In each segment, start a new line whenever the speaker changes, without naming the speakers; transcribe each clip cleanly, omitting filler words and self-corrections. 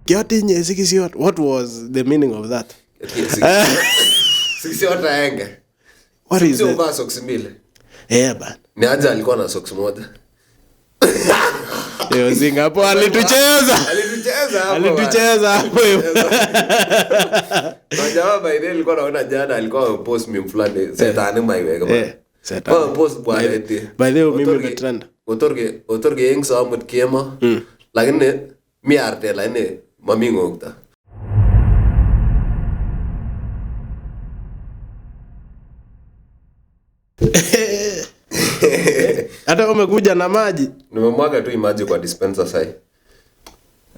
Kiatinye sikisiot. What was the meaning of that?
Sikisiot aenge.
What is
Sio
it?
uvaa socks mbili.
Eh bana.
Ni aje alikuwa na socks moja.
Yo, Singapore alitucheza.
Alitucheza hapo.
Alitucheza hapo.
Na jamaa by the way nilikuwa naona jana alikuwa amepost meme fulani setani maiweka bana.
Eh, setani.
Kwa post bwana eti.
By the way, mimi nimetrend.
Otorge eng samut kemo. Lakini mi arte lakini mami ng'okto.
Hata umekuja na maji.
Nimemwaga tu maji kwa dispenser sai.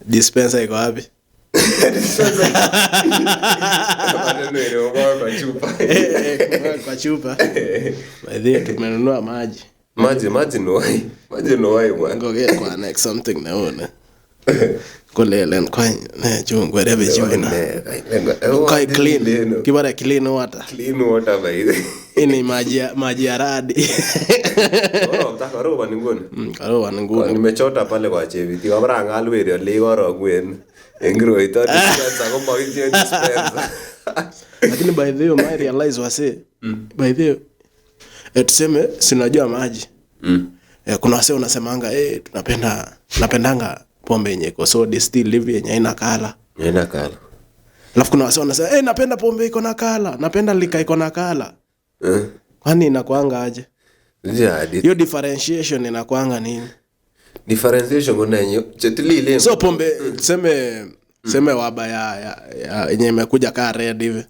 Dispenser iko wapi?
Maneno iliyomwaga kwa chupa.
Eh, kwa chupa. By the way, tumenunua maji.
Maji ni wai. Maji ni wai bwana.
Ngoja kwa next something naona. Kolelen kwa ne chungwa rebe chuna. Kwa clean. Kibara clean water.
Clean water by the way.
Hii ni maji ya radi.
Oh, mtaka roba ni nguni.
Karoba ni nguni.
Nimechota pale kwa Cheviti. Kabra angal weri ole korong'u en koroito dispenser ko makitie dispenser.
Lakini by the way, I realize wase. By the way, tuseme sinajua maji. Kuna wase unasemanga tunapenda napendanga pombe yenye iko so distill hivi yenye haina kala.
Haina kala.
Alafu kuna wase wanasema napenda pombe iko na kala, napenda lika iko na kala. Kwani inakuanga aje?
Jadi
Hiyo differentiation inakuanga nini?
differentiation kuna yenye chetililen.
So pombe tuseme waba ya yenye imekuja kaa red hivi.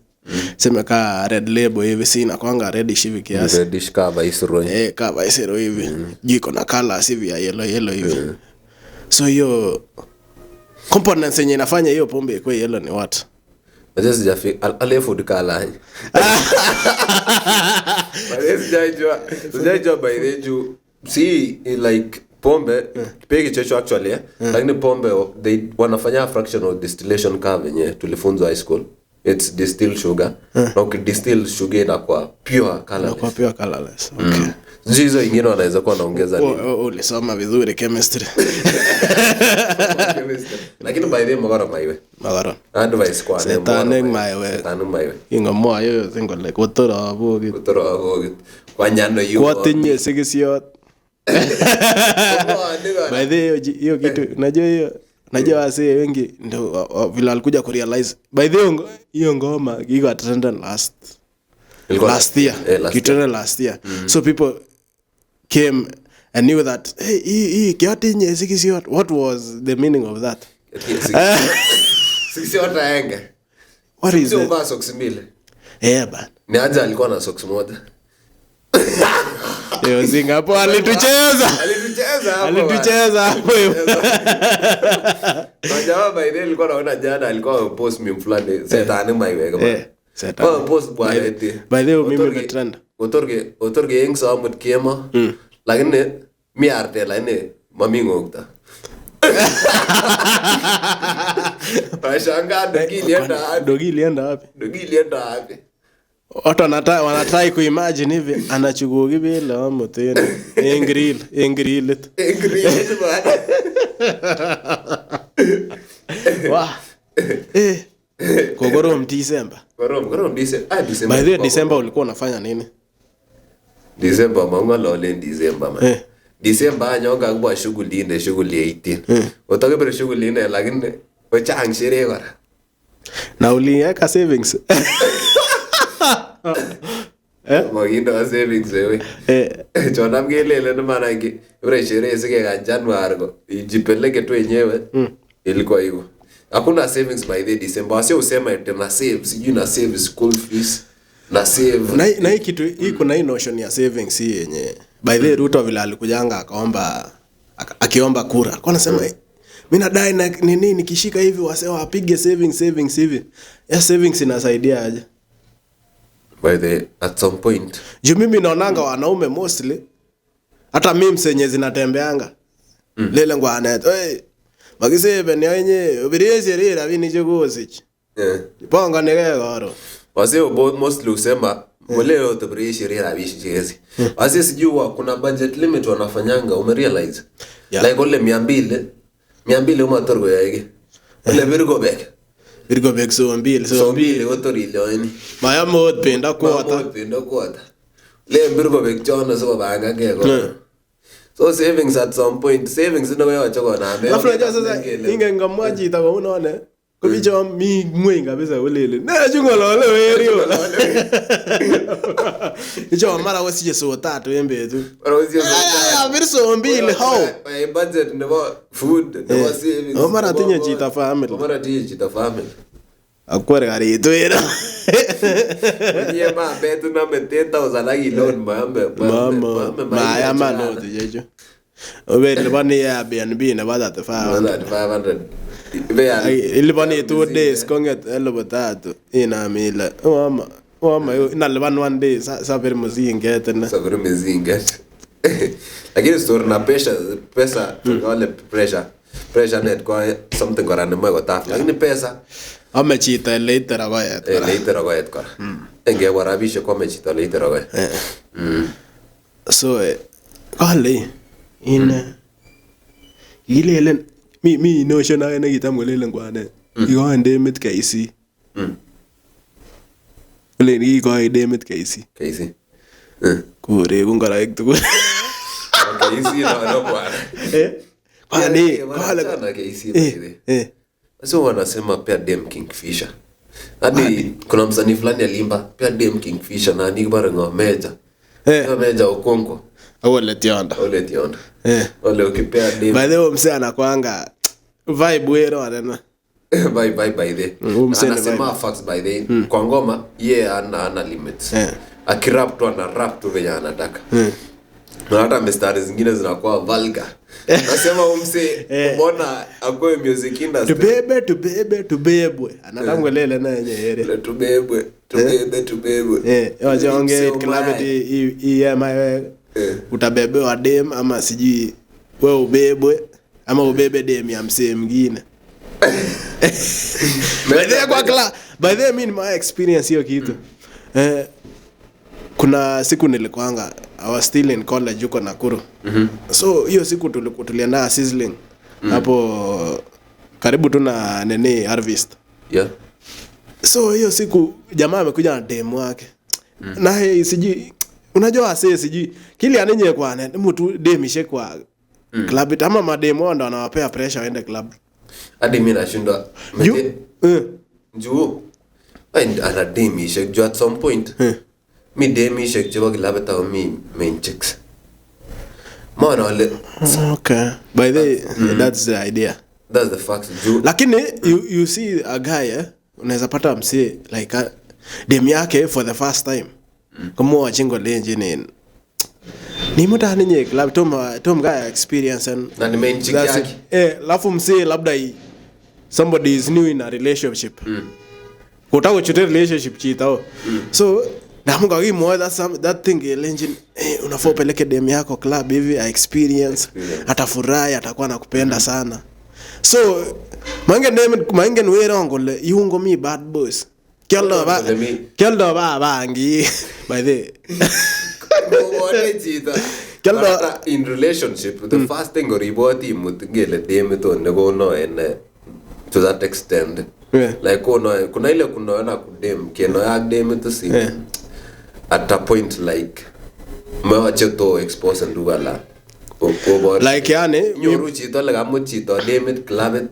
Seme kaa red label hivi, si inakuanga reddish hivi kiasi.
Reddish kama Viceroy.
Eh, kaa Viceroy hivi. Juu iko na colors hivi ya yellow yellow hivi. So hiyo components yenye inafanya hiyo pombe ikuwe yellow ni what?
Acha sijafi ale food kala. But sijaijua by the juu. See like pombe pigi checho actually eh? Lakini pombe they wanafanya fractional distillation kama venye tulifunzwa high school. It's distilled sugar. Na ukidistill sugar inakuwa pure colorless.
Kwa pure colorless. Okay.
Sijui hizo ingine wanaweza kuwa wanaongeza nini.
Ulisoma vizuri chemistry.
Lakini by the way magoro maiwe.
Magoro.
Advice kwa
Setanik maiwe.
Setanik maiwe.
Ingomwa yo singole kotoro bokit.
Kotoro bokit. Kwanyano yu.
Kwatinye sikisiot. By the way, hiyo kitu unajua hiyo najua wasee wengi ndio vile walikuja kurealize. By the way, hiyo ngoma iko trending last year.
Last
Kitrending last year. So people came and knew that hey, hii kiatinye sikisiot. What was the meaning of that?
Sikisiot aenge.
What is
Sio
it?
uvaa socks mbili.
Eh bana.
Ni aje alikuwa na socks moja.
Yo, Singapore alitucheza.
Alitucheza hapo.
Alitucheza hapo.
Na jamaa by the way nilikuwa naona jana alikuwa amepost meme fulani setani maiwe kama.
Eh, setani.
Kwa post bwana eti.
By the way, mimi nimetrend.
Otorge eng samut kemo. Lakini mi arte lakini mami ng'okto. Nashangaa dogi ilienda wapi?
Dogi ilienda wapi?
Dogi ilienda wapi?
Watu wanatry kuimagine hivi anachukua kibele amut en grill, en grillit.
En grill bwana.
Wah. Kokorom December.
Korom December. Ah, December.
By the way, December ulikuwa unafanya nini?
December mang'ololen December man. December any kakibwa shughuli ine shughuli 18. Otokibire shughuli ine lakini kochang sherehe kora.
Na uliweka savings?
Mokindo savings wewe. Chonam kelelen iman any kibire sherehe sikekany January ko ijipeleke tu wenyewe. Ilikuwa hivyo. Hakuna savings by the December. Sio usema eti na save, sijui na save school fees, na save.
Na hii kitu hii kuna hii notion ya savings hii yenye by the way Ruto vile alikujanga akaomba akiomba kura. Alikuwa anasema mimi nadai na nini nikishika hivi wase wapige savings hivi. Ya savings inasaidia aje?
By the at some point
Juu mimi naonanga wanaume mostly hata memes yenye zinatembeanga. Lele ngwane, hey makisebe ni yenye ubiriye rira bini chekosich. Panga nige karo.
Wazee mostly usema leo tubirie sheria rabishi chezi. Wazee sijui kuna budget limit wanafanyanga, umerealize?
Yeah.
Like ole 200 umator koyae. Ole bir kobek.
Bir kobek so mbili
So mbili kotor ilyoini.
Mayame ot bendo kwota.
Mayame bendo kwota. Le bir kobek chono sikopangange ko. So savings at some point, savings ino koyoche koname.
Alafu unajua sasa ingen ngamwa chito kounone ko bicho mi ngweny kabisa kolelen ne chu ng'olole weri icho mara kosiche so tatu en betut.
Mara kosiche so tatu.
Bir so mbili how?
By budget nebo food nebo savings.
O mara tinye chito family.
Mara tinye chito family.
Akwer karit wero.
Oye ma betu name 10,000 ak iloan mayame.
Mayama no tichechu. Obe iliponi Airbnb nebo 3500. Iliponi 2 days konget 3,000 inam ile mama inalipan 1 day sabir mzinget ine.
Sabir mzinget. Lakini story na pesa wale pressure net kwa something kora nemoe kotaf lakini pesa
ame chito eleite rogoet
kora. Eleite rogoet kora. Engebwa rabisiek kwame chito eleite rogoet.
So kale in kilelen mi notion age nekitam kolelen kwane ikoen demit KC. Olen ikoen demit KC.
KC.
Koreku ngoroik tugul.
KC no bwana.
Kwani
kale KC. So wanasema pia dem Kingfisher. Hadi kuna msanii fulani aliimba pia dem Kingfisher na ni bara ngomeja. Ngomeja Okonkwo.
Ole tiondo.
Ole tiondo. Ole ukipea dem.
By the way msee anakuanga vibe wero anena.
Bye bye by the. Anasema facts by the. Kwa ngoma yeye ana limits. Akirap tu ana rap tu venye anataka. Na hata mistari zingine zinakuwa vulgar. Nasema umse mbona akoe music industry.
Tubebe tubebwe. Anatangwelele na yenye.
Tubebwe tubebe tubebwe.
Waje onge club EMI utabebewa dem ama sijui wewe ubebwe ama ubebe dem ya msee mwingine. By the way kwa by the way mimi my experience hiyo kitu. Kuna siku nilikuanga I was still in college huko Nakuru. So hiyo siku tulienda sizzling hapo karibu tu na nene Harvest.
Yeah.
So hiyo siku jamaa amekuja na dem wake. Na hey sijui unajua ase sijui kile anenye kwa mtu dem ishe kwa club ama madem wao ndo wanawapea pressure waende club.
Hadi mimi nashindwa. Njoo. Ana dem ishe juu at some point. Mi dem ishek chebo kilabit ako mi main chicks. Maana wale.
Okay. By the that's the idea.
That's the fact.
Lakini you see a guy unaweza pata msee like dem yake for the first time. Kama wachingo lenje ni ni mtu ninye club tom guy experience and
na ni main chick yake.
Alafu msee labda somebody is new in a relationship. Kutaka kuchute relationship chitao. So na mungu akimwa that thing engine unafaa upeleke dem yako club hivi a experience atafurahi atakuwa anakupenda sana. So mange wero ngole yungo mi bad boys. Kyoldo ba bangi by the
Kyoldo in relationship the first thing oriboti mutngele dem to nekono en to that extent. Like kuna ile kunaona kudem kenoya dem to see. At a point like mawache to expose ndugala
like yani
nyoru chito le kamut chito demit clubit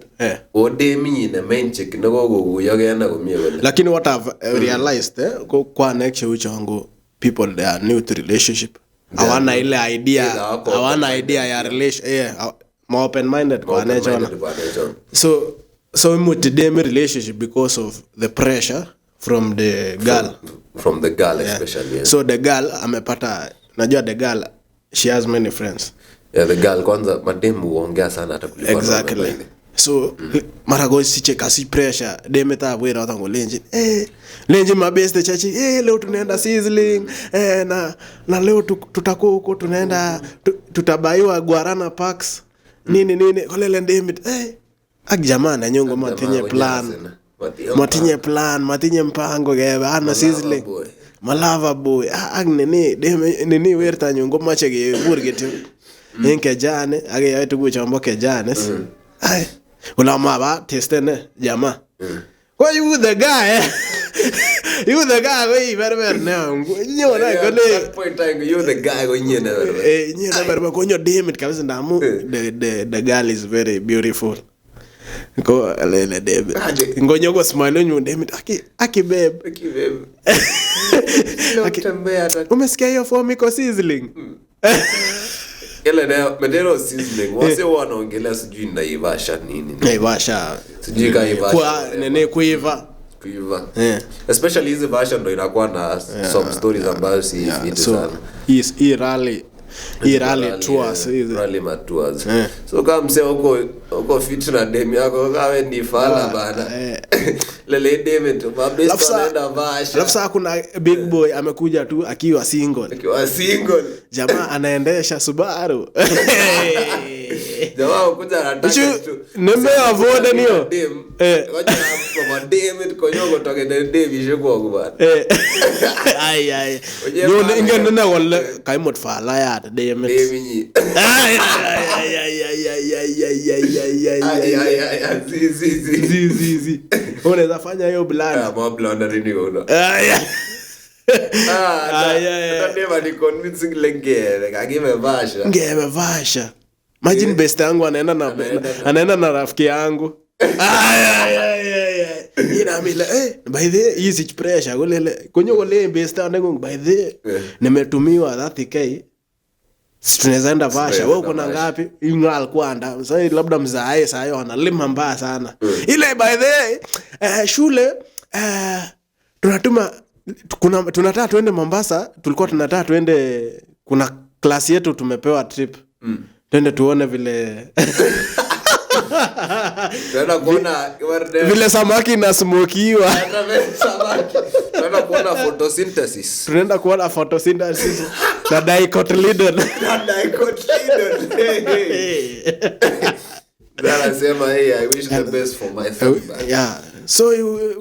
o demi ne main chick nekokoguyoge na komie kole.
Lakini what I've realized ko kwa next uchango people they are new to relationship hawana ile idea hawana idea ya relation more open minded kwa nature. So muti dem relationship because of the pressure from the girl.
From the girl especially. Yeah.
So the girl amepata najua the girl she has many friends.
Yeah, the girl kwanza madem huongea sana hata kuliko.
Exactly. So mara go siche kasi pressure dem ta bwera hata ngolenje. Lenje mabeste chachi leo tunaenda sizzling na leo tutakuwa huko tunaenda tutabaiwa Guarana Parks nini nini kolele dem ak jamaa na nyongo matinye plan. Matinye plan, matinye mpango gebe ana sizzling. Malava boy. Ak nini dem nini werta nyongo mache ke burget. En kejane age yae tugu chombo kejane. Ai. Ulamwa testene jamaa. Ko you the guy. Eh? You the guy ko iberber ne. Nyona
Yeah,
kole
that point time, you the guy ko nye never.
eh nye neberber konyo damn it kabisa ndamu the girl is very beautiful. Ko lele damn it.
Aje.
Ngonyo ko smile nyu damn it. Aki babe.
Aki babe. Leo tembea hata.
Umesikia hiyo form iko sizzling?
Ile nayo Medero sizzling. Wase wanaongelea sijui Naivasha nini.
Naivasha.
Sijui ka Naivasha.
Kwa nene kuiva.
Kuiva.
Yeah.
Especially hizi version ndo inakuwa na some stories ambayo si fiti
So
sana.
hii rally tours hizi.
Rally ma tours.
Yeah.
So kama msee uko fit na dem yako kawe ni fala bana. Lele dem tu mabest wanaenda Vasha.
Alafu saa kuna big boy amekuja tu akiwa single.
Akiwa single.
Jamaa anaendesha Subaru.
Jamaa ukuja anataka tu.
Nembe avode niyo.
Dem.
Eh.
Ngoja kwa dem konyogo toke na dem ishe kwa bana.
Eh. Ai ai.
Oje
Yo
fala.
ingen nene wala kaimot fala ya dem.
Dem nyi.
Ai ai ai ai ai ai ai ai ai ai
Ai
ai.
ai ai zi zi zi.
Zi zi zi. Unaweza fanya hiyo
Ah,
blanda.
ma blanda nini uno.
Ai.
Ah,
Ai, ai, ai.
dem ni convincing lengere kagime Vasha.
Ngemevasha. Imagine best yangu anaenda na rafiki yangu. Ay ay ay ay ay. Ina mila by the way easy pressure golele. Konyo gole best yangu by the way nimetumiwa 30k. Si tunaweza enda Vasha. Wewe uko na ngapi? Inga alikuwa anda. Sasa labda mzae sasa hiyo analima mbaya sana. Ile by the way shule tunatuma tunataka tuende Mombasa, tulikuwa tunataka tuende, kuna class yetu tumepewa trip. Twende tuone vile
Tunaenda kuona
vile samaki inasmokiwa.
Tunaenda kuona photosynthesis.
Tunaenda kuona photosynthesis na dicotyledon.
Na dicotyledon. Anasema hey, I wish the best for myself.
Yeah. So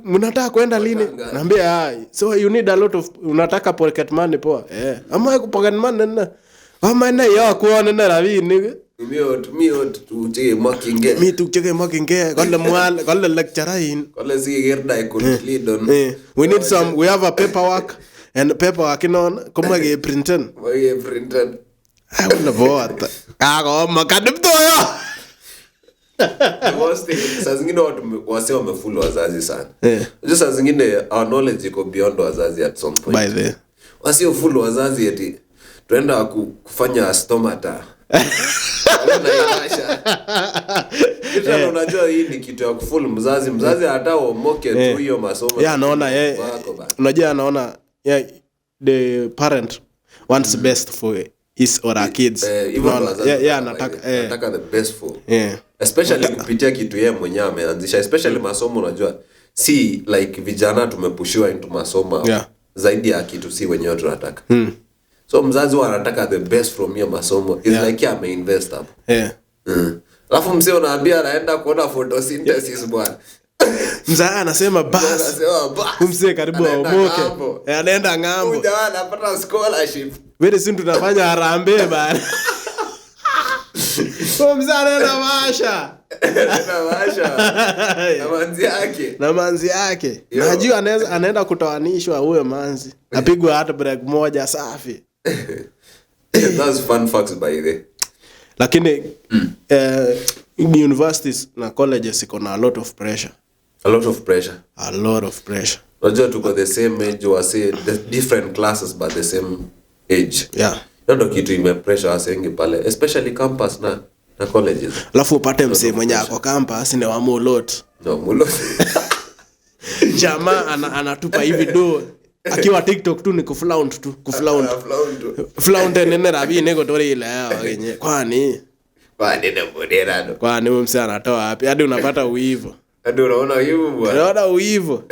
mnataka kwenda lini? Naambia so you need a lot of, unataka pocket money poa. Eh. Ama pocket money nna. Ama nna ya kuona nna rabini.
Miot tucheke makinge.
Mi tucheke makinge kole mwal kole lecturer in.
Kole siker dicotyledon.
We need some, we have a paperwork and paperwork inon koma ke printen.
Ke printen.
Ai wala boat. Kago makadip toyo.
The worst thing, saa zingine watu wase wamefulu wazazi sana. Unajua saa zingine our knowledge iko beyond wazazi at some point.
By the
wasiofulu wazazi eti tuenda kufanya stomata. Kitu unajua hii ni kitu ya kufulu mzazi. Mzazi hata uomoke tu hiyo masomo.
Yeah, anaona yeye. Unajua anaona yeah, the parent wants best for his or her kids. Yeah, anataka
the best for. Yeah. Especially kupitia kitu yeye mwenyewe ameanzisha, especially masomo unajua. Si like vijana tumepushiwa into masomo.
Yeah.
Zaidi ya kitu si wenyewe tunataka. So mzazi wa anataka the best from your masomo. It's like yeye ameinvest hapo.
Yeah.
Alafu mzee unaambia anaenda kuona photosynthesis bwana.
Mzee anasema bas. Mzee karibu aomoke. Anaenda ng'ambo.
Huyu anapata scholarship.
Very soon tunafanya harambee bana. So mzee anaenda Vasha.
Anaenda Vasha. Na manzi yake.
Na manzi yake. Najua anaenda kutoanishwa huyo manzi. Apigwe heartbreak moja safi.
That's fun facts by the.
Lakini universities na colleges iko na a lot of pressure.
A lot of pressure.
A lot of pressure.
Unajua tuko the same age, wase the different classes but the same age.
Yeah.
Ndio kitu ime pressure wase wengi pale, especially campus na colleges.
Alafu upate msee mwenye ako campus ni wa mulot.
No mulot.
Jamaa anatupa hivi do. Akiwa TikTok tu ni kuflaunt tu, kuflaunt. Flaunt nene rabi nego tori ile yao yenye. Kwani
nene bodera no.
Kwani huyo msee anatoa wapi? Hadi unapata uivo.
Hadi unaona uivo bwana.
Unaona uivo.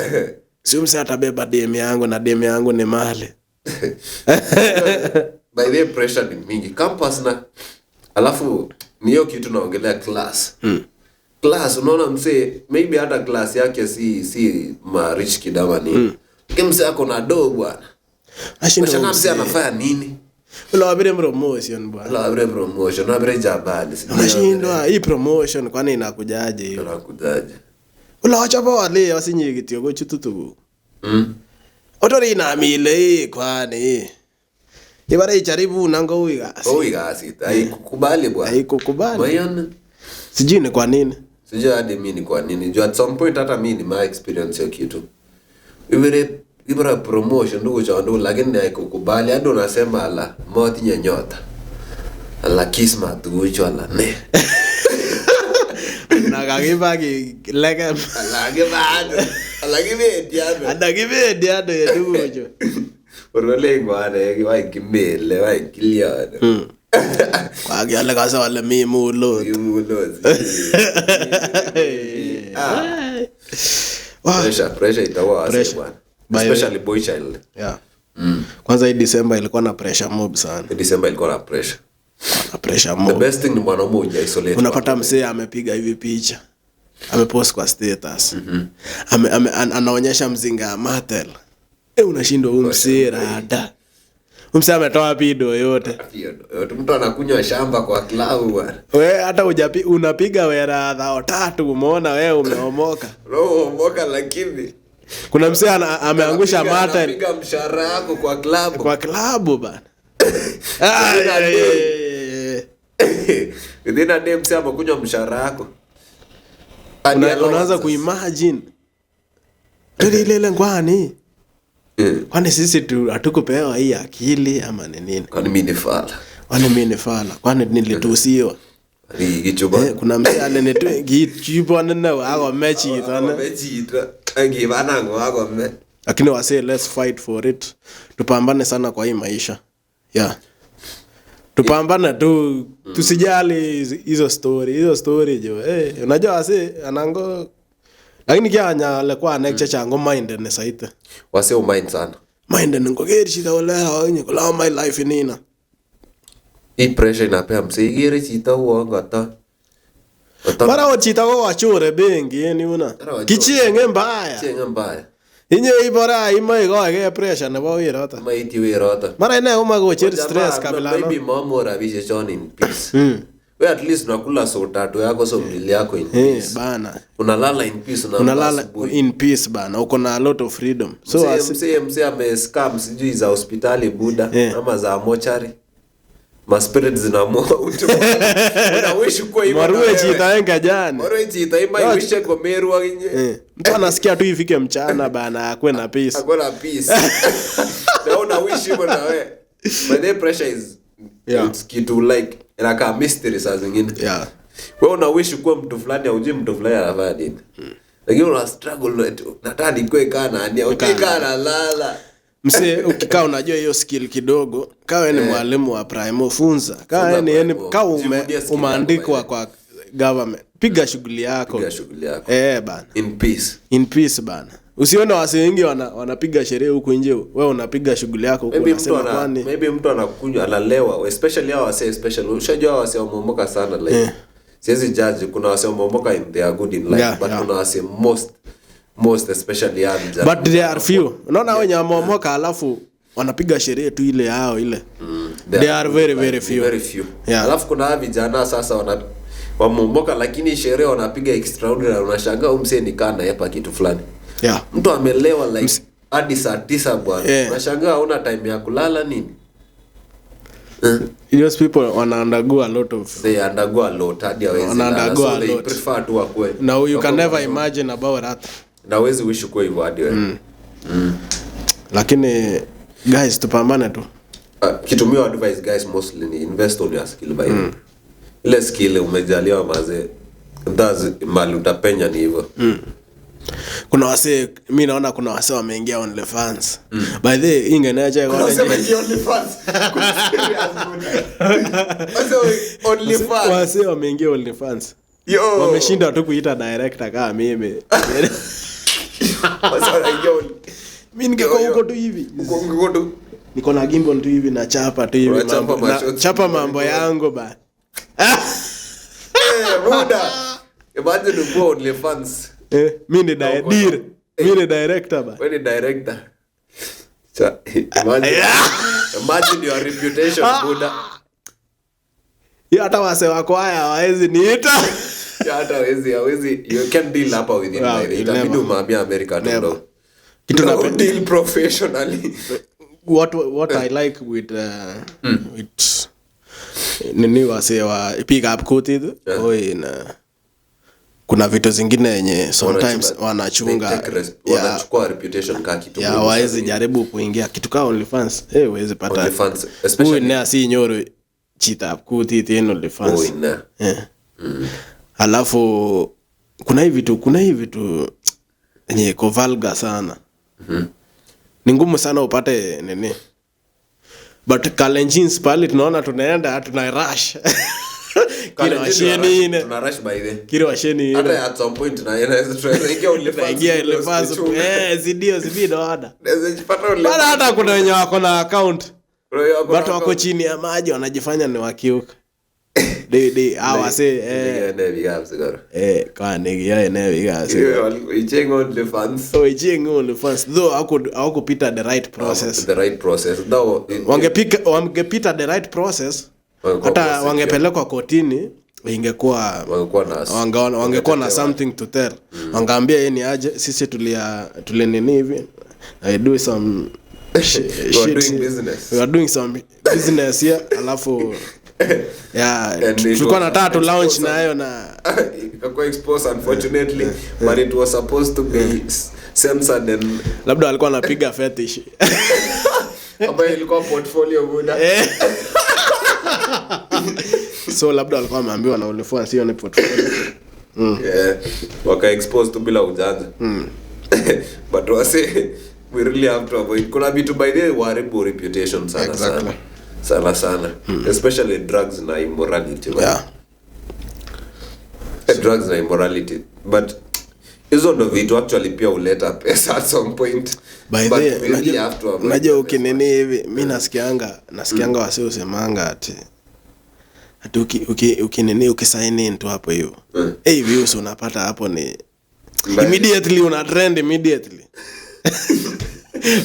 Si msee atabeba DM yangu na DM yangu ni mali.
By the pressure ni mingi campus na alafu ni hiyo kitu naongelea class. Class unaona msee maybe hata class yake si ma rich kid ama nini. Lakini msee ako na do bwana. Unashangaa msee anafanya nini?
Ule promotion bwana.
Labda promotion, labda jabali. Sijui
Unashindwa hii promotion kwani inakujaje hiyo?
Unakujaje?
Ule wachapa wale wasinyi kityo kochutu tuguk. Otori inamile hii kwani. Ibare ijaribu nango ui kasi.
Oi kasit. Haikukubali bwana.
Haikukubali.
Mayon
Sijui ni kwa nini.
sijui hadi mimi ni kwa nini. Juu at some point hata mimi ni my experience hiyo kitu. Ibere promotion ndugu cha ndugu lakini haikukubali hadi unasema ala motinye nyota. Ala kismat tuguchu ala ne.
Na kakibaki legem.
Ala kibado. Ala kibendi ano.
Anda kibendi ano ye tuguchu.
Orole ngwane kiwai kimele wai kiliano.
Kwakiale kasa wale mi mulot.
Kimulozi.
Wah.
Pressure itakuwa wase
Pressure.
bwana.
By
Especially boy child.
Yeah. Kwanza hii December ilikuwa na pressure mob sana.
December ilikuwa na pressure.
Na pressure
The
mob.
best thing ni mwanaume huja-isolate.
Unapata msee amepiga hivi picha. Amepost kwa status. Anaonyesha mzinga ya Mattel. Unashindwa huyu msee rada. Msee ametoa pido yote.
Hiyo ndo. Mtu anakunywa shamba kwa klabu bwana.
We hata unapiga wera dhao tatu umeona wewe umeomoka.
Roho moka lakini
Kuna msee ameangusha Mattel
anapiga mshahara yako kwa klabu.
kwa klabu bana.
Within a day msee amekunywa mshahara yako.
Unaanza kuimagine. Tuli ile ngwani. Kwani sisi hatukupewa hii akili ama ni nini?
Kwani mimi ni fala?
Kwani mimi ni fala? Kwani nilitusiwa?
Ni kichuba.
Kuna msee alinitu kichuba nene akome chito ne.
Akome chito. Angibanango akome.
Lakini wase let's fight for it. Tupambane sana kwa hii maisha. Yeah. Tupambane tu, tusijali hizo story, hizo story jo. Unajua wase anango lakini kia alikuwa next chango mind ne saite.
Wase umind sana.
Mind ne ngoger chito ole haonye kola my life nina.
Hii pressure inapea msee igere chito uongo ata.
Mara o chito ko wachure bengi yani una. Kichenge mbaya.
Kichenge mbaya.
Inye ibora imoe koige pressure nebo wirota.
Maiti wirota.
Mara ine komakocher stress kabila no.
Maybe mama rabishe chon in peace. We at least unakula so tatu yako so mbili yako in peace.
Bana.
Unalala in peace
unalala in peace bana. Uko na a lot of freedom. So
msee ame scam sijui za hospitali buda ama za mochari. Ma spirit zinamua utu. Unawish kwa hivyo.
Marue chita enga jana.
Marue chita ima wish kwa meru aginye.
Mtu anasikia tu ifike mchana bana akwe na peace.
Akwe na peace. Na una wish hivyo na wewe. But the pressure is it's kitu like inakaa mystery saa zingine.
Yeah.
Wewe una wish kuwa mtu fulani au hujui mtu fulani anafanya nini. Lakini una struggle nataka nikue kana ni ukikaa na lala.
Mse ukikaa unajua hiyo skill kidogo, kawe ni mwalimu wa primo funza. Kawe ni yani kawe umeandikwa kwa government. Piga shughuli yako.
Piga shughuli yako.
Bana.
In peace.
In peace bana. Usione wase wengi wanapiga sherehe huku nje, wewe unapiga shughuli yako huku unasema kwani.
Maybe mtu anakunywa analewa, especially hao wase especially. Ushajua wase wameomoka sana like. Siwezi judge kuna wase wameomoka in they are good in life but kuna wase most especially young.
But there are few. Unaona wenye wameomoka alafu wanapiga sherehe tu ile yao ile. They are very very few.
Very few.
Yeah.
Alafu kuna vijana sasa wameomoka lakini sherehe wanapiga extraordinary, unashangaa huyu msee ni kana hapa kitu fulani.
Yeah.
Mtu amelewa like hadi saa 9 bwana. Unashangaa huna time ya kulala nini?
Those people wana undergo a lot of
they undergo a lot hadi hawezi.
Undergo a lot.
They prefer to work.
Now you can never imagine about that.
Na huwezi wish kwa hivyo hadi wewe.
Lakini guys tupambane tu.
Kitu mimi advise guys mostly ni invest on your skill by. Ile skill umejaliwa mazee. That's mali utapenya ni hivyo.
Kuna wase mimi naona kuna wase wameingia OnlyFans. By the way ingeneacha kwa
OnlyFans. OnlyFans.
Wase wameingia OnlyFans.
Yo.
Wameshinda tu kuita director kama mimi. Mimi ningekuwa huko tu hivi.
Huko tu.
Niko na gimbal tu hivi na chapa tu hivi mambo. Chapa mambo yangu ba.
Muda. Imagine uko OnlyFans.
Mimi ni director. Mimi ni director ba.
Wewe ni director. Cha imagine. Imagine your reputation, buda.
Hiyo hata wase wako haya hawawezi niita.
Yeah, hata hawezi you can deal hapa with him.
Wow,
By the way.
never.
Itabidi umehamia America tu
Never.
ndo.
Kitu
No, deal professionally.
What I like with nini wase wa pick up kutit yeah. Kuna vitu zingine yenye sometimes wanachunga
They take wanachukua reputation ka kitu
ya
muhimu
waezi
sana.
jaribu kuingia kitu ka OnlyFans, eh, huwezi pata
OnlyFans, especially
Huyu naye si nyoro chita kutit in OnlyFans.
Oh, ina.
Yeah. Alafu kuna hivi vitu yenye iko vulgar sana. Ni ngumu sana upate nini. But Kalenjins pale tunaona tunaenda tuna rush. Kile
Kalenjin
washeni ine.
tuna rush by the.
Kile washeni ine.
Hata at some point na inaweza tunaweza ingia OnlyFans.
Tunaingia OnlyFans.
Tusichunge.
Eh, si ndio ada.
Naweza jipata OnlyFans.
Bana hata kuna wenye wako na account.
Kuna wenye wako na
Watu wako
account.
chini ya maji wanajifanya ni wakiuka. Dei hawa se eh
Nige, nige, nige,
eh kwa nige ya ene biga se.
nige. Icheng OnlyFans.
So icheng OnlyFans though hawakupita the right process.
The right process. Though,
Wangepita the right process
Wangekuwa
hata
prosecute.
wangepelekwa kotini ingekuwa
wangekuwa na
wangekuwa na
wangetetewa.
something to tell. Wangaambia yeye ni aje sisi tulia nini hivi. I do some
We are
shit.
doing business.
We are doing some business here alafu yeah,
And it
tulikuwa
was
nataka tu launch
exposed.
nayo na
Ikakuwa exposed unfortunately, but it was supposed to be censored and
labda walikuwa wanapiga fetish.
ambayo ilikuwa portfolio buda.
So labda walikuwa wameambiwa na OnlyFans hiyo ni portfolio.
Yeah, waka expose tu bila ujanja. But wase we really have to avoid. Kuna vitu by the way waharibu reputation sana
Exactly.
sana. Sana sana. Especially drugs na immorality. Man.
Yeah.
Drugs na immorality. But hizo ndo vitu actually pia huleta pesa at some point.
By
But
the
we really have to avoid
unajua
the
ukinini hivi mi nasikianga wasi usemanga ati ukinini ukisign in tu hapo hivyo. Eh, views unapata hapo ni
By-
immediately una trend immediately.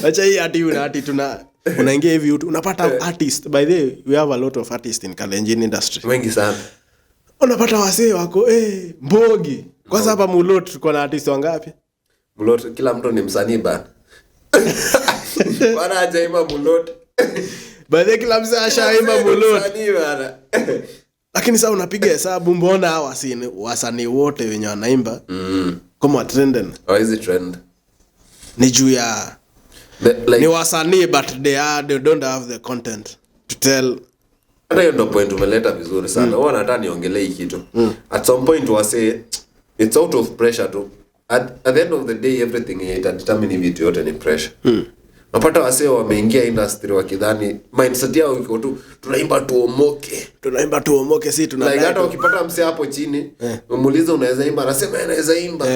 Acha hii ati una ati tuna unaingia hivi unapata artist. By the way, we have a lot of artists in Kalenjin industry.
Wengi sana.
Unapata wasee wako mbogi. Kwanza hapa Mulot tuko na artist wangapi?
Mulot kila mtu ni msanii bana. Bana hajaimba Mulot.
By the way, kila msee ashaimba Mulot.
Msanii bana.
Lakini sasa unapiga hesabu mbona hawa wasanii wote wenye wanaimba kama trending
Hawezi trend.
ni juu ya
The,
ni wasanii but they don't have the content to tell.
Hata hiyo ndo point umeleta vizuri sana. Huwa nataka niongelee hii kitu. At some point wase it's out of pressure tu. At the end of the day everything ita determine vitu yote ni pressure. Unapata wase wameingia industry wakidhani mindset yao iko tu tunaimba tuomoke.
Tunaimba tuomoke, si tunadai
Like hata
tu.
ukipata msee hapo chini umuulize unaweza imba, anasema anaweza imba.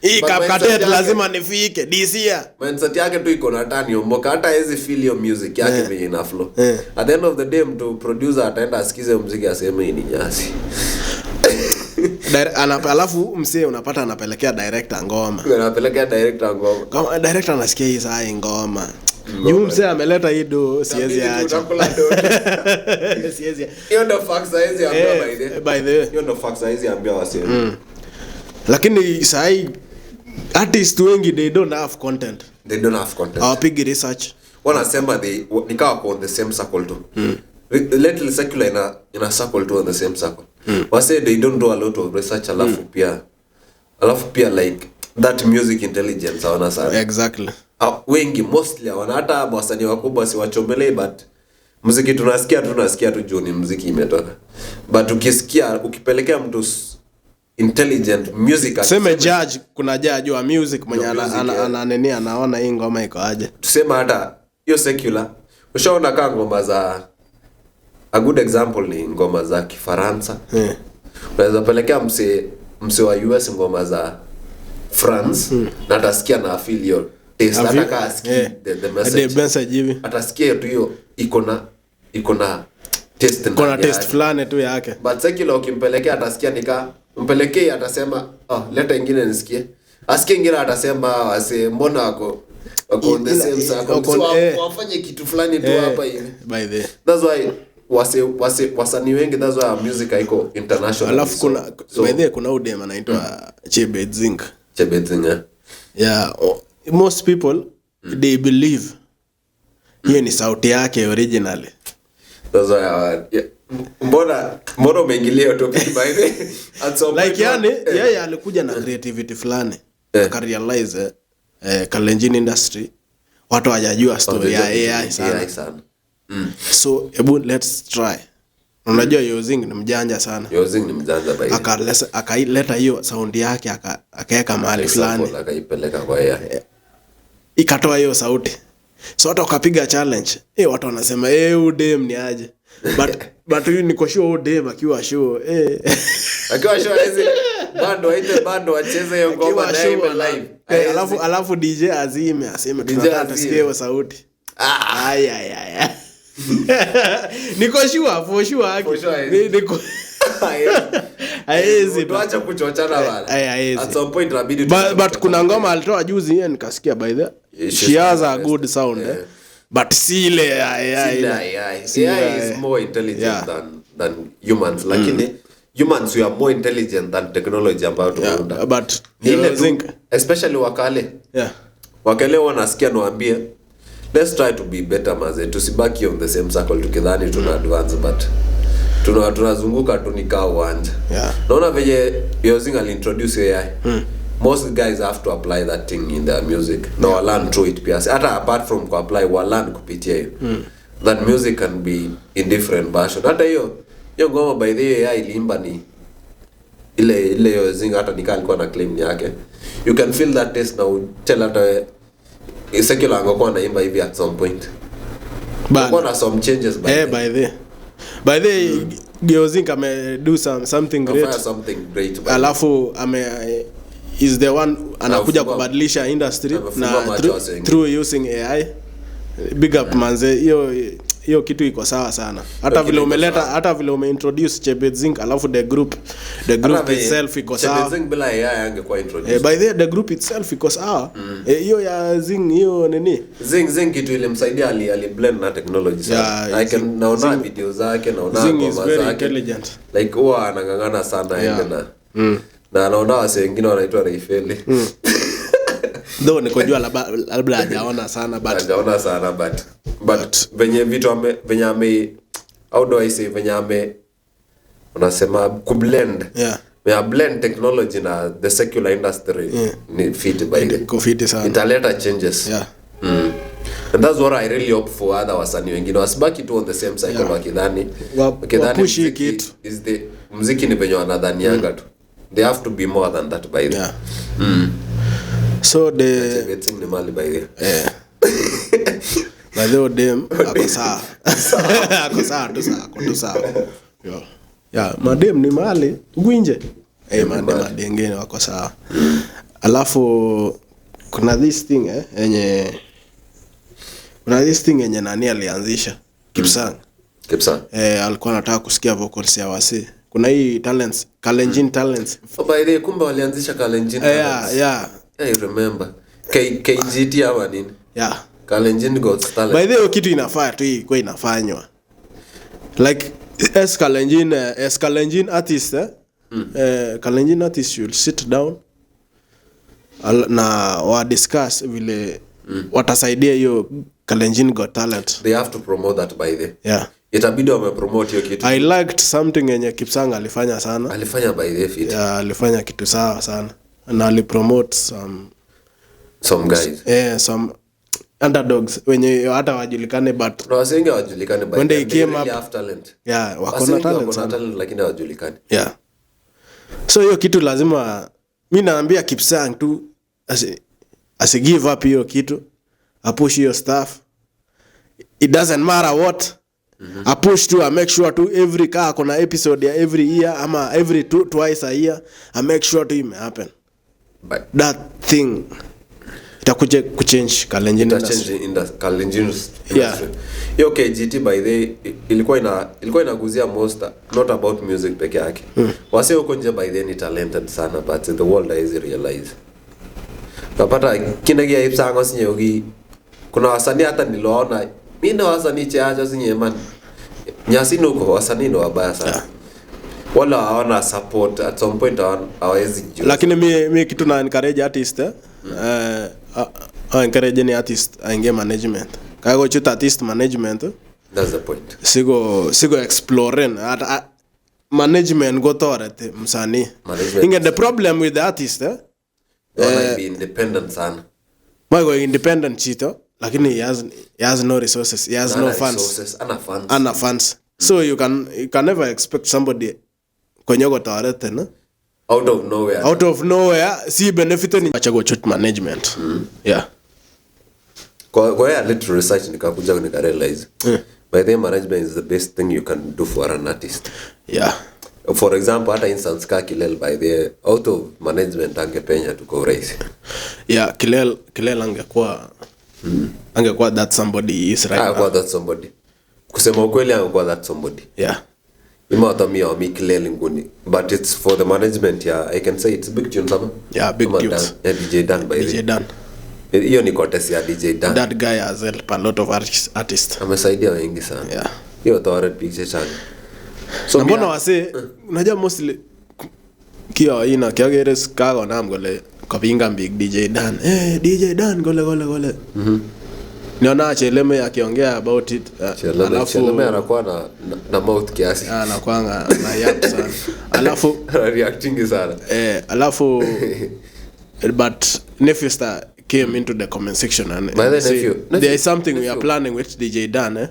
Hii
But
Kapkatet
mindset yake-
lazima nifike this year.
mindset yake tu iko na tani omoka, hata hawezi feel hiyo music yake venye ina flow. At the end of the day mtu producer ataenda asikize muziki aseme hii ni nyasi.
Alafu msee unapata anapelekea director ngoma.
Anapelekea director ngoma.
Kama director anasikia hii saa hii ngoma. Juu msee ameleta hii do, siwezi
Itabidi tu
acha.
utakula do.
Siwezi.
Hiyo ndo facts haizi ambia by the.
By the way.
Hiyo ndo facts haizi ambia wasee.
Lakini saa hii artists wengi they don't have content.
They don't have content.
Hawapigi research.
Wanasema they nikawa wako on the same circle tu. Little secular ina circle tu on the same circle. Wase they don't do a lot of research alafu pia like that music intelligence hawana sana.
Exactly.
Wengi mostly hawana, hata wasanii wakubwa siwachomelei, but muziki tunasikia tu juu ni muziki imetoka. But ukipelekea mtu intelligent music
Tuseme judge, kuna judge wa music mwenye
Wa music, yeah.
ana nini anaona hii ngoma iko aje.
Tuseme hata hiyo secular, ushaona kama ngoma za, a good example ni ngoma za Kifaransa. Unaweza pelekea mse wa US ngoma za France na atasikia na feel hiyo taste, hata kama asikii the message.
The message hivi.
Atasikia tu hiyo iko na taste
Kuna
ndani
taste
yake.
fulani tu yake.
But secular ukimpelekea atasikia nika mpelekee atasema oh, leta ingine nisikie. Asikie ingine atasema wase mbona wako Wako on the same circle.
Wako
So,
eh.
wafanye kitu fulani tu
Eh,
hapa hivi.
By the
That's why wase wasanii wengi, that's why our music haiko international.
Alafu kuna
so,
by the way, kuna udem anaitwa Chebet Zink.
Chebet Zing, eh?
Yeah, most people, they believe hiyo ni sauti yake originally.
That's why yeah. Mbona umeingilia hiyo topic, by the way? At some
Like,
point,
yani yeye alikuja na creativity fulani, akarealize Kalenjin industry watu hawajajua story ya AI sana.
AI sana.
So hebu let's try. Unajua Yozing ni mjanja sana.
Yozing ni mjanja, by the way.
Akaileta hiyo sound yake, akaweka mahali fulani.
Example, akaipeleka kwa AI.
Ikatoa hiyo sauti, so watu wakapiga challenge. Watu wanasema, "Udem ni aje?" But huyu niko sure udem akiwa sure,
Akiwa sure hizi bando, waite bando wacheze hiyo ngoma
akiwa
na
sure
imbe live.
Alafu DJ azime, aseme,
DJ
"Tunataka
azime.
tusikie hiyo sauti." Ay, ay, ay, ay. Niko sure, for sure.
For sure haezi.
Niko haezi.
Tuache kuchochana bana.
Ay, haezi.
At some point inabidi
But kuna ngoma alitoa juzi hiyo nikasikia, by the
Yeah, she's
she has
the
a
best.
good sound, eh. But si ile AI.
Si ile AI.
Si ile
AI is
AI.
more intelligent than humans, lakini humans, we are more intelligent than technology ambayo tumeunda.
Yeah, but
Ni ile tu,
think
especially wakale. Wakale wanasikia, niwaambie, let's try to be better, maze. Tusibaki on the same circle tukidhani tuna advance, but tunazunguka tu nikaa uwanja. Naona venye Yozing aliintroduce AI, most guys have to apply that thing in their music na walearn through it pia. Hata apart from kuapply, walearn kupitia hiyo that music can be in different version. Hata hiyo hiyo ngoma, by the way, AI iliimba ni ile ile Yozing, hata nikaa alikuwa na claim yake. You can feel that taste na utell hata Secular angekuwa anaimba hivi at some point.
Bana.
Kulikuwa na some changes by
Eh,
then.
by the Geozink ame do something great.
Amefanya something great by
Alafu ame is the one anakuja kubadilisha industry
Amefungua
na
macho wase wengine.
through using AI. Big up, manze. Hiyo hiyo kitu iko sawa sana. Hata
Hiyo
vile
kitu iko
umeleta,
sawa.
hata vile umeintroduce Chebet Zinc, alafu the group
Hata venye
itself iko sawa.
Chebet Zing bila AI angekuwa introduced.
By the way, the group itself iko sawa. Hiyo ya Zing, hiyo nini.
Zing kitu ilimsaidia, ali blend na technology sana.
Yeah,
I can naona video zake, naona
Zing is
ngoma
very
zake.
intelligent.
Like huwa anang'ang'ana sana aende na anaona wase wengine wanaitwa Raifeli.
Though nikojua labda hajaona sana, but
Hajaona sana, but venye vitu ame venye ame how do I say, venye ame unasema kublend, venye blend technology na the secular industry ni fit by the
Iko fiti sana.
Italeta changes. And that's what I really hope for other wasanii wengine, wasibaki tu on the same cycle wakidhani wakidhani
wapush hii
mziki
kitu.
is the mziki ni venye wanadhanianga tu. They have to be more than that, by the
Yeah. So the
Chebet Singh ni mali, by the
Eh. By the way, dem ako sawa. Ako sawa tu sawa, ako tu sawa. Yo. Yeah, madem ni mali huku nje. Eh, madem madengine wako sawa. Alafu kuna this thing yenye kuna this thing yenye nani alianzisha? Kipsang.
Kipsang.
Eh, alikuwa anataka kusikia vocals ya wasi. Kuna hii talents, Kalenjin talents.
Oh, by the way, kumbe walianzisha Kalenjin
Yeah,
Talents.
yeah.
I remember. KGT ama nini?
Yeah.
Kalenjin Got Talent.
By the way, kitu inafaa tu ikuwe inafanywa like as Kalenjin artist, Kalenjin artist should sit down na wa discuss vile watasaidia hiyo Kalenjin Got Talent.
They have to promote that, by the Itabidi wamepromote hiyo kitu.
I liked something yenye Kipsang alifanya sana.
Alifanya, by the fit.
Yeah, alifanya kitu sawa sana na alipromote some
Some guys.
Some underdogs wenye hata wajulikane, but
Na wase wengi hawajulikani by
When they
then.
came
Really
up-
have talent.
Yeah, wako
Wase
na
wengi
talent
wako na
sana.
talent lakini hawajulikani.
Yeah, so hiyo kitu lazima, mi naambia Kipsang tu asi give up hiyo kitu, apush hiyo stuff. It doesn't matter what, apush tu, amake sure tu every kaa kuna episode ya every year ama every twice a year, amake sure tu ime happen.
But
That thing itakuja kuchange Kalenjin industry.
Itachange Kalenjin industry. Hiyo KGT, by the way, ilikuwa inaguzia most, not about music peke yake. Wase huko nje, by the way, ni talented sana, but the world haizi realize. Unapata kina kia ipsango sinye kuna wasanii hata niliwaona mimi na wasanii cheacha sinye man. Nyasini huko wasanii ni wabaya sana.
Yeah.
Wala hawana support at some point hawawezi jua.
Lakini mi kitu na encourage artist encourage ni artist aingie management. Kago chut artist management.
That's the point.
Sigo exploring at management go toreti msanii. Inge the problem with the artist
wanna be independent sana.
Mwa independent chito lakini he has no resources, he has no funds.
Resources, ana funds.
Ana funds. So you can never expect somebody kwenye kotoreti no?
Out of nowhere.
Out of nowhere si benefit ni acha go chut management. Yeah.
Kwa ya little research nikakuja nika realize. By the management is the best thing you can do for an artist.
Yeah.
For example, hata instance ka Kilel by the out of management angepenya tu kwa urahisi.
Yeah, Kilel angekuwa angekuwa that somebody is right.
Angekuwa that somebody. Kusema ukweli angekuwa that somebody.
Yeah.
Ima watamia wa mi Kilel nguni, but it's for the management. Yeah, I can say it's big tunes ama.
Yeah, big
ama
tunes.
Dan, yeah, DJ Dan by the
DJ Dan.
Hiyo ni courtesy ya DJ Dan.
That guy has helped a lot of artists.
Amesaidia wengi sana.
Yeah.
Hiyo tawara picture chana. So
mbona wase unajua mostly kio ina kiagere kago nam gole kapinga big DJ Dan. DJ Dan gole gole gole. Niona Cheleme akiongea about it.
Alafu Cheleme anakuwa na mouth kiasi.
Anakuwa na yap sana. Alafu
reacting sana.
Alafu but Nephew Star came into the comment section and
said,
there is something we are planning with DJ Dan.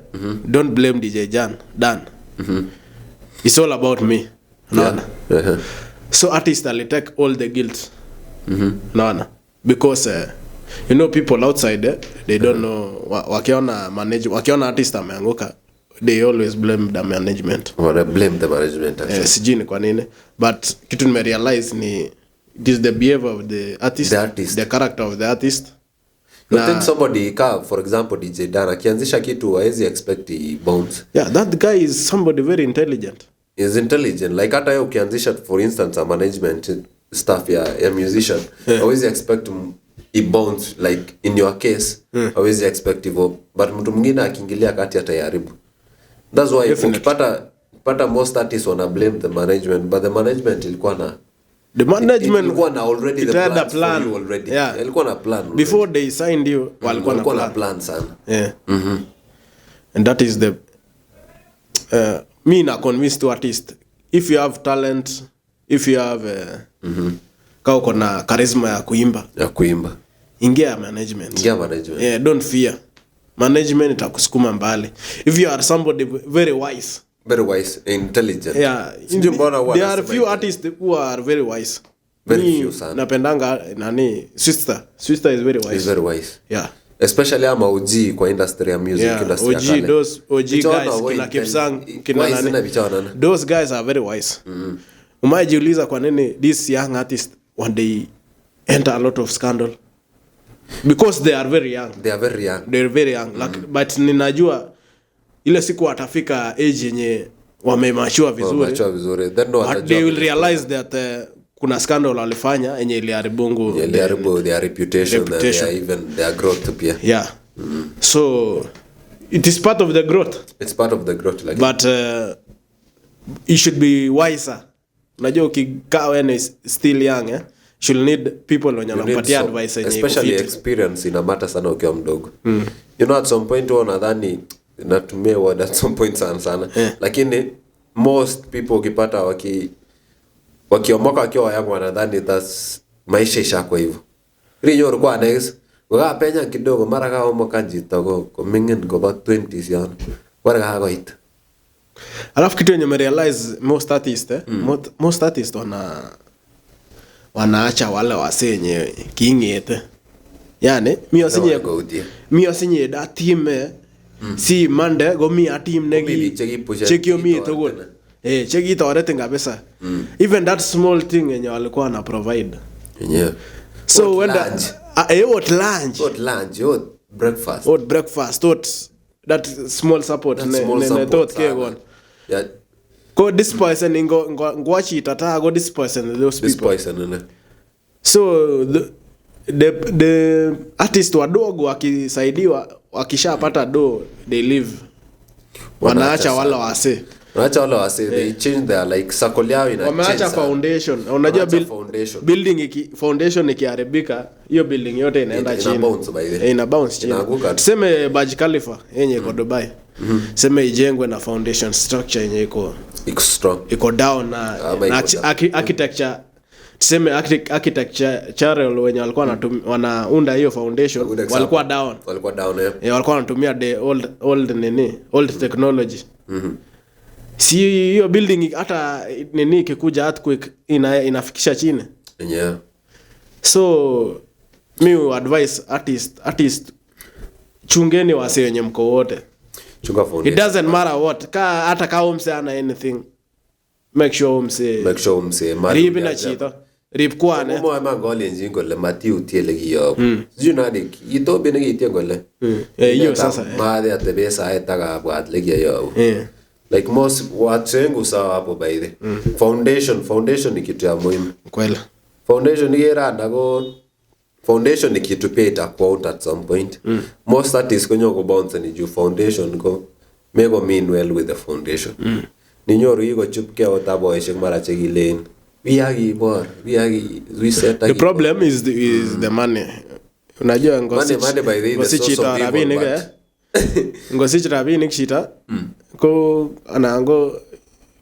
Don't blame DJ Dan. It's all about me. No.
Yeah.
So artists will take all the guilt. No. Because you know people outside they don't know wakiona manage wakiona artist ameanguka they always blame the management.
Well, blame the management actually.
Sijui ni kwa nini, but kitu nime realize ni it is the behavior of the artist, the character of the artist.
You think somebody ka for example DJ Dan akianzisha kitu hawezi expect he bounce.
Yeah, that guy is somebody very intelligent.
Is intelligent. Like hata yeye ukianzisha for instance a management staff ya musician, hawezi expect he bounce like in your case, hawezi expect hivyo, but mtu mwingine akiingilia kati atayaribu. That's why ukipata most artists wana blame the management, but the management ilikuwa na
the management
ilikuwa na already the plan for you already.
Yeah.
Ilikuwa na plan already.
Before they signed you walikuwa na plan
sana.
Yeah. And that is the me na convince to artist, if you have talent, if you have ka uko na charisma ya kuimba, ingia management. Yeah, don't fear. Management itakusukuma mbali. If you are somebody very wise,
very wise, intelligent.
Yeah, there are few artists who are very wise.
Very few sana.
Napendanga nani sister is very wise.
Is very wise.
Yeah.
Especially ama OG kwa industry ya music,
yeah,
industry
OG,
ya kale.
Those OG guys kina Kipsang, kina nani. Those guys are very wise. Umajiuliza kwa nini these young artists when they enter a lot of scandal? Because they are very young.
They are very young.
They are very young. Like, but ninajua ile siku watafika age yenye wamemachua vizuri.
Then
but they will realize that kuna scandal walifanya yenye iliharibu
iliharibu their reputation and their, even their growth pia.
Yeah. So it is part of the growth.
It's part of the growth like.
But you should be wiser. Unajua ukikaa when still young should need people wenye wanapatia advice yenye
especially experience ina matter sana ukiwa mdogo. You know at some point wewe unadhani natumia word at some point sana sana. Lakini most people ukipata wakiomoka wakiwa yangu wanadhani that's maisha ishako hivyo. Rinyo ulikuwa next penya kidogo mara ka omoka jito ko mingin go about 20s yana. Wara ka goit.
Alafu kitu yenye realize most artists most artists wanaacha wale wasenye kingete. Yani mi asinye da team si Monday go mi a team negi cheki mi tugul. Cheki toretin kabisa. Even that small thing yenye walikuwa na provide.
Yeah.
So when lunch. What lunch?
What breakfast?
What breakfast? What that small support
that small
ne
support
tot ke gon.
Yeah.
Go this person ngo ngwachi tata go this person those people.
This person ne.
So The artist wadogo wakisaidiwa, wakishapata do, they leave, wanaacha wala wase.
Wanaacha wale wase, they change their, like, circle yao ina
Wameacha
change sana.
foundation. Na unajua
Wameacha foundation.
Building foundation ikiharibika, hiyo building yote inaenda
Ina
chini.
bounce by the way.
Eh, ina bounce chini.
Inaanguka tu.
Tuseme Burj Khalifa yenye iko Dubai, seme ijengwe na foundation structure yenye iko
Iko strong.
Iko down na,
Ama
na
iko
archi-
down.
architecture, tuseme architecture channel wenye walikuwa wanaunda hiyo foundation
Good example.
walikuwa down.
Walikuwa down, eh.
Eh, walikuwa wanatumia the old nini, old technology. Si hiyo building hata nini ikikuja, earthquake, inafikisha chini.
Yeah.
So mi advice artist, chungeni wase wenye mko wote.
Chunga
It
foundation.
doesn't matter what, ka hata ka mse ana anything, make sure mse
Make sure mse mali
rip na
uliacha.
chito, rip kwane.
Omwoe iman kolenjin kole matiutye ele kiyobu. Sijui nani kitobi nekitien kole.
Eh, hiyo sasa, eh.
Maadhi atebe saet ak abwat le kiyobu. Like most watu wengi usawa hapo by the foundation. Foundation ni kitu ya muhimu.
Kweli.
Foundation ikere anda ko foundation ni kitu pia itakuount at some point. Most artists konyo ko ni juu foundation ko meko mean well with the foundation. Ninyoru kikochupkei ot ak boisiek mara chekilen wi ak ibor, wi ak wi set ak
The problem is the money. Unajua
Money, money by the
ngosich
source
chito
of evil,
rabinik,
but-
eh, ngosich rabinik chito ko anan ko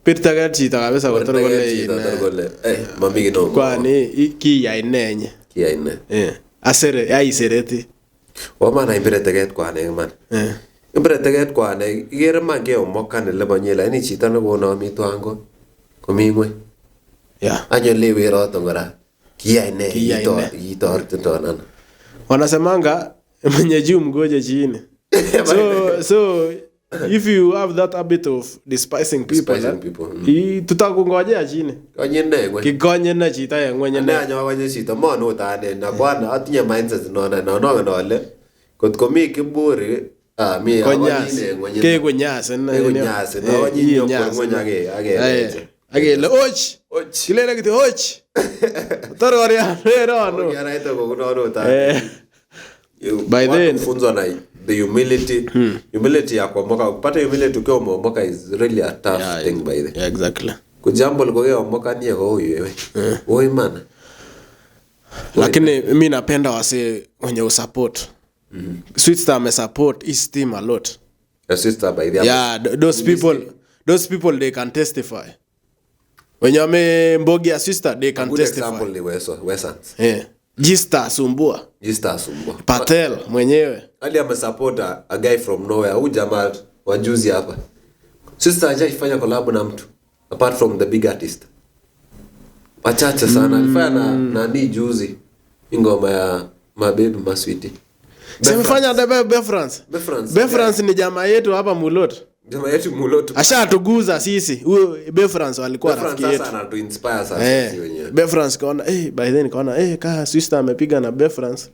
pirtake chito kabisa kotor kole
Chito tor
in,
kole eh, mami kiy nomo.
kwani kiyai ne nye?
Kiyai ne?
Eh, asere aisereti.
Waman impire teket kwane iman. Impire teket kwane, ikere man keomokan ele lakini chito nekonomi twan ko komi ngweny. Any ole weroton kora kiyai ne?
Kiyai ne?
Kitoretito ano?
Wanasemanga mwenye juu mgoje chini. So if you have that habit of despising people,
Despising
eh,
people,
tutakungojea chini.
Konye ne ngweny?
Kikonye ne chito en ngweny
Ane
ne.
any akonye chito mon ot ane nakwana atinye mindset nono nonongen ale kot komi kiburi, ah, mi
Konyas.
akonyine en ngweny.
Keku nyas ine.
Keku nyas ine, akonyin nyokwer ngweny akeleche.
Akele och.
Och.
Kilele kityo och. Tor korian.
Kiaraita kokunon ot ane.
Eh. By
Watu
then-
kufunzwa na the humility, humility ya kuomoka. Kupata humility ukiwa umeomoka is really a tough thing by the
Yeah, exactly.
kujambo likokeomoka nie kou wewe oi man.
Lakini mi napenda wase wenye usupport. Sweet Star amesupport his team a lot.
Your sister by the
Yeah, those people they can testify. Wenye wamembogia sister, they can
Good
testify.
example ni Weso Wesans.
Yeah. Gista Sumbua.
Jista Sumbua.
Patel mwenyewe.
Ali amesupport a guy from nowhere, huyu jamaa wa juzi hapa. Sister hajaifanya collab na mtu apart from the big artist wachache sana. Alifanya na nani juzi, hii ngoma ya mabebi maswiti.
Semefanya na Befrance.
Befrance.
Befrance ni jamaa yetu hapa Mulot.
Jamaa yetu Mulot.
Ashatuguza sisi. Huyo Befrance walikuwa
Befrance
rafiki yetu.
sasa anatu inspire sasa sisi wenyewe.
Befrance kaona, eh, by then kaona, eh, ka sister amepiga na Befrance.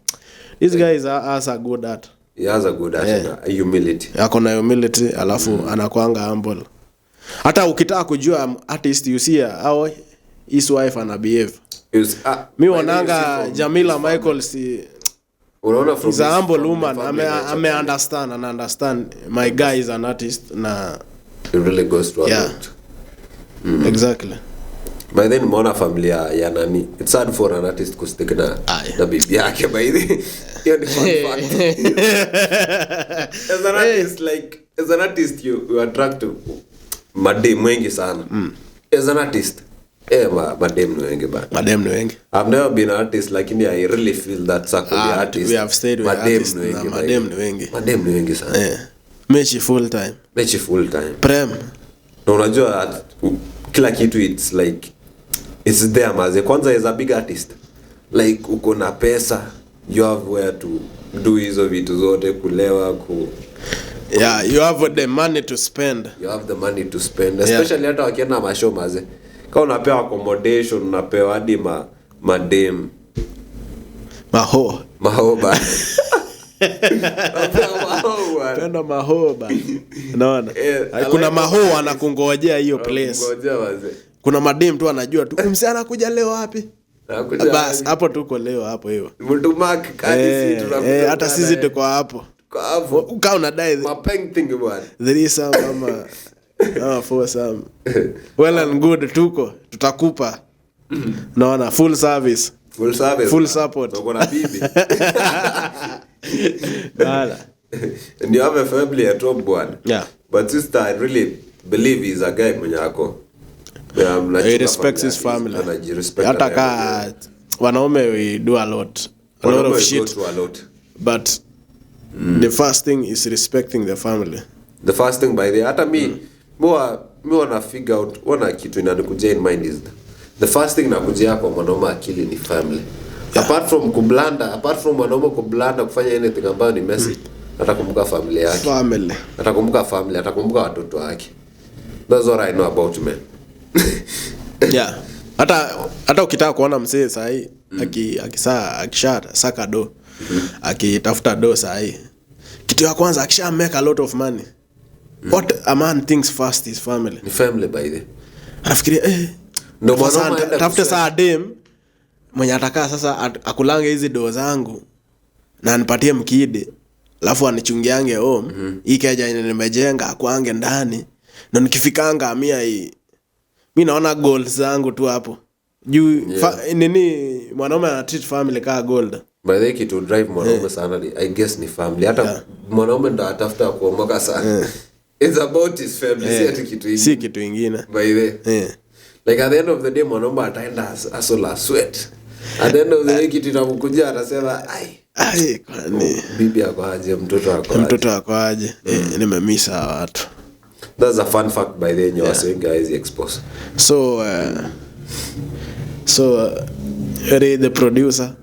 These guys are us are good at.
He has a good attitude, humility.
Ako na humility, alafu anakuanga humble. Hata ukitaka kujua artist, you see how his wife ana behave.
Mi
Mi onanga Jamila Michael si
Unaona from
is a
his-
humble
from the
woman.
family nature.
Ame understand and understand my guy is an artist na
It really goes to a lot.
Exactly.
By then umeona familia ya nani. It's sad for an artist kustick na
Aye.
na bibi yake by the hiyo ni fun fact. As an artist, like as an artist, you attract madem wengi sana. As an artist, eh, madem ni wengi bana.
Madem ni wengi.
I've never been an artist, lakini I really feel that circle
Ah,
ya artist.
we have stayed with
Madem
artists
ni wengi
na
by
madem
the-
ni wengi.
Madem ni wengi sana.
Eh. Mechi full time.
Mechi full time.
Prem.
Na unajua kila kitu, it's like it's there maze. Kwanza as a big artist, like uko na pesa, you have where to do hizo vitu zote, kulewa, ku
Yeah, you have the money to spend.
You have the money to spend, especially hata wakienda mashow maze, kama unapewa accommodation, unapewa hadi madem.
Maho.
Mahoba. Unapewa maho bwana.
Penda maho bana. Unaona?
Eh, I
Kuna
like
maho anakungojea hiyo place.
Ngojea maze.
Kuna madem tu anajua tu mse anakuja leo wapi?
Nakuja
Bas,
aje.
hapo tuko leo hapo hivyo.
Mtumark hadi
Eh,
si tunakuja
eh, hata
kukaa
sisi
naye.
tuko hapo.
Tuko hapo.
Kaa unadai
Mapainting bwana.
threesome ama foursome, well and good, tuko tutakupa, naona full service.
Full service.
Full
bwana.
support.
Tuko na bibi.
Bana.
And you have a family at home bwana.
Yeah.
But sister, I really believe he's a guy mwenye ako. Yeah, mnachunga
He respects his
familia
family.
yake. Anajirespect
Hata
anaye
kaa wanaume, we do a lot
Wanaume
of
we go
shit,
through a lot.
But the first thing is respecting the family.
The first thing, by the, hata mi mi wana figure out, wana kitu inanikujia in mind is the first thing nakujia kwa mwanaume akili ni family. Apart from kublunder, apart from mwanaume kublunder, kufanya anything ambayo ni messy, atakumbuka familia yake.
Family.
Atakumbuka family, atakumbuka watoto wake. That's what I know about men.
Yeah, hata ukitaka kuona msee sahii akisaa akisha saka do, akitafuta do sahii, kitu ya kwanza akisha make a lot of money, what a man thinks first is family.
Ni family, by the
Anafikiria, eh,
Ndio
sasa
mwanaume aenda
tafute
kusema.
saa dem mwenye atakaa sasa akulange hizi doo zangu na anipatie mkide, alafu anichungiange home. Hii keja yenye nimejenga akwange ndani na nikifikanga mia hii mi naona goals zangu tu hapo juu. Nini, mwanaume ana treat family kaa gold.
By the way, kitu drive mwanaume sana ni, I guess, ni family. Hata mwanaume ndo atafuta kuomoka sana, it's about his family, si ati kitu
Si
ingine.
kitu ingine.
By the like, at the end of the day, mwanaume ataenda hustle a sweat. At the end of the day, kitu itamkujia, atasema, "Ai,
Ai, kwani
bibi ako aje? Mtoto ako aje?"
Mtoto ako aje? Eh, nimemisa hawa watu.
That's a fun fact, by the way, yenye wase wengi hawezi expose.
So Ray the producer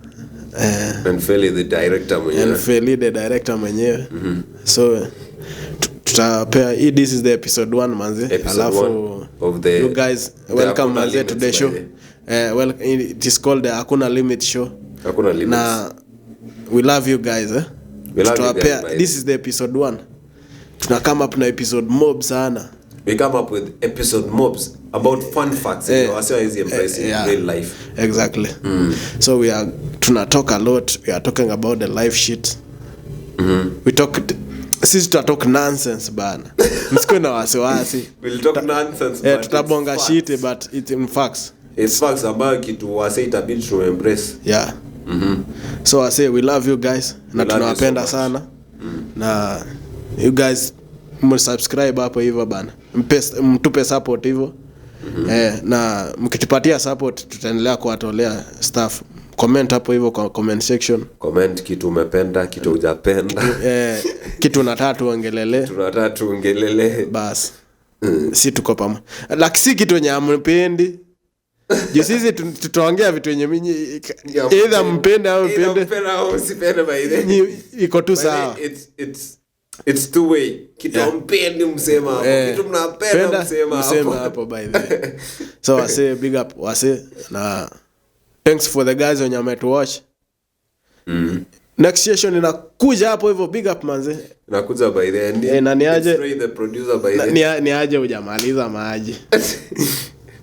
And Feli the director mwenyewe.
And Feli the director mwenyewe. So tutapea hii, this is the episode 1, manze.
Episode
Alafu
one of the-
you guys,
the
welcome,
Hakuna
manze, to
Limits,
the
by
show.
the
Well, it is called the Hakuna Limit Show.
Hakuna Limits.
Na we love you guys, eh?
We love you guys,
Tutawapea-
by the
this is the episode 1. Tuna come up na episode mob sana.
We come up with episode mobs about fun facts yenye wase hawezi embrace in
yeah.
real life.
Exactly. So we are, tuna talk a lot. We are talking about the life shit. We talk, sisi tutatalk nonsense bana, msikuwe na wasiwasi.
We'll talk nonsense,
Eh,
but
tutabonga
it's
shit,
facts.
but it in facts.
It's facts ambayo kitu wase itabidi to embrace.
Yeah. So I say we love you guys na
We love you
tunawapenda
so much.
sana. Na you guys msubscribe hapo hivyo bana. Mtupe support hivyo. Eh, na mkitupatia support tutaendelea kuwatolea stuff. Comment hapo hivyo kwa comment section.
Comment kitu umependa, kitu hujapenda.
Eh, kitu nataka tuongelele.
Tunataka tuongelele.
Bas, si tuko pamoja, lakini si kitu yenye ampendi juu sisi tutaongea vitu yenye either mpende au
Either
mpende.
mpende au usipende, by the way.
Iko tu
By the way,
sawa.
it's two way. Kitu hampendi, msema hapo.
Eh,
Kitu mnapenda,
penda,
msema
mseme
hapo.
hapo, by the way. So wase, big up wase, na thanks for the guys wenye wametuwatch. Next session inakuja hapo hivyo. Big up, manze.
Nakuja by the end.
Eh, na ni aje-
It's Ray the producer, by the
Ni aje hujamaliza maji?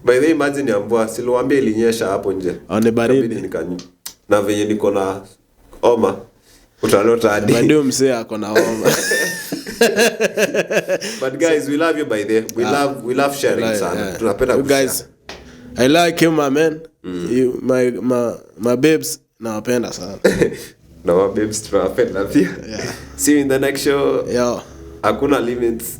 By the way, imagine ya mvua, siliwaambia ilinyesha hapo nje.
Oh, ni baridi.
Ikabidi na venye niko na homa, utalota hadi.
Bado msee ako na homa.
But guys, we love you, by the we love sharing sana. Tunapenda
You
kushare.
guys, I like you, my man. You, my babes, nawapenda sana.
Na ma babes tunawapenda pia.
Yeah.
See you in the next show.
Yo.
Hakuna Limits.